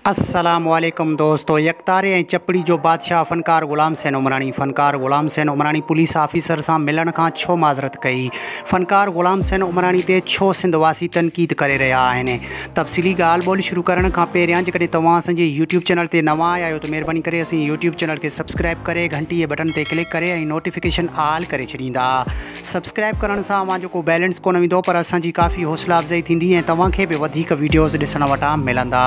السلام عليڪم دوستو يڪتاري ۽ چپڙي جو بادشاهه فنڪار غلام حسين عمراڻي فنڪار غلام حسين عمراڻي پوليس آفيسر سان ملڻ کان ڇو معذرت ڪئي فنڪار غلام حسين عمراڻي تي ڇو سنڌ واسي تنقيد ڪري رهيا آهن تفصيلي ڳالهه ٻولهه شروع ڪرڻ کان پهريان جيڪڏهن توهان اسان جي يوٽيوب چينل تي نوان آيا آهيو ته مهرباني ڪري اسان جي يوٽيوب چينل کي سبسڪرائب ڪري گهنٽي جي بٽڻ تي ڪلڪ ڪري ۽ نوٽيفڪيشن آل ڪري ڇڏيندا سبسڪرائب ڪرڻ سان اوهان جو ڪو بيلنس ڪونه ويندو پر اسان جي ڪافي حوصلا افزائي ٿيندي ۽ توهان کي به وڌيڪ ويڊيوز ڏسڻ وٽان ملندا.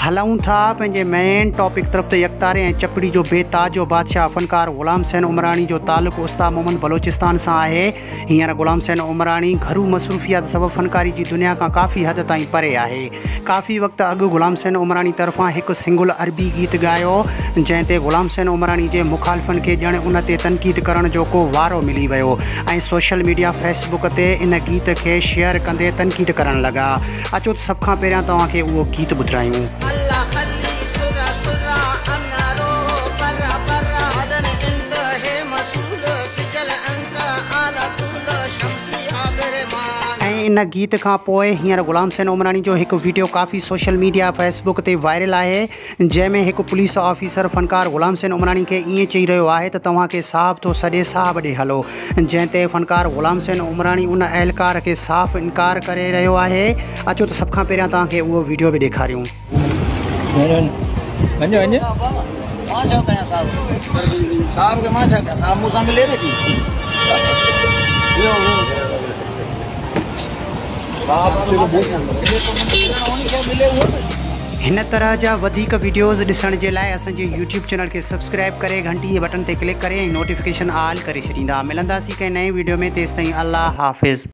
هلون ٿا پنهنجي مين ٽاپڪ طرف ته يڪتاري ۽ چپڙي جو بي تاج جو بادشاهه فنڪار غلام حسين عمراڻي جو تعلق اوستا محمد بلوچستان سان آهي. هينئر غلام حسين عمراڻي گهرو مصروفيات سبب فنڪاري جي دنيا کان ڪافي حد تائين پري آهي. ڪافي وقت اڳ غلام حسين عمراڻي طرفان هڪ سنگل عربي گيت ڳايو، جنهن تي غلام حسين عمراڻي جي مخالفن کي ڄڻ ان تي تنقيد ڪرڻ جو ڪو وارو ملي ويو ۽ سوشل ميڊيا فيس بڪ تي ان گيت کي شيئر ڪندي تنقيد ڪرڻ لڳا. اچو ته سڀ کان پهريان توهان کي اهو گيت ٻڌرايون. الله خلي سرا سرا انا رو برا برا عدن انت هي مسئول سجل انت اعلي طول شمسي عابرمان. ۽ ان گيت کان پوء هينئر غلام حسين عمراڻي جو هڪ وڊيو ڪافي سوشل ميڊيا فيس بڪ تي وائرل آهي جنهن ۾ هڪ پوليس آفيسر فنڪار غلام حسين عمراڻي کي ائين چئي رهيو آهي ته توهان کي صاحب ٿو سڏي صاحب ڏي هلو جنهن تي فنڪار غلام حسين عمراڻي ان اهلڪار کي صاف انڪار ڪري رهيو آهي اچو ته سڀ کان پهريان توهان کي اهو وڊيو به ڏيکاريون. وڃ وڃ. مان ڇا ڪيان صاحب صاحب کي مان ڇا ڪيان صاحب مون سان ملي نه ٿي هن طرح جا وڌيڪ وڊيوز ڏسڻ جي لاء اسان جي يوٽيوب چينل کي سبسڪرائب ڪري گهنٽي جي بٽڻ تي ڪلڪ ڪري ۽ نوٽيفڪيشن آل ڪري ڇڏيندا ملنداسين ڪنهن نئين وڊيو ۾ تيستائين الله حافظ.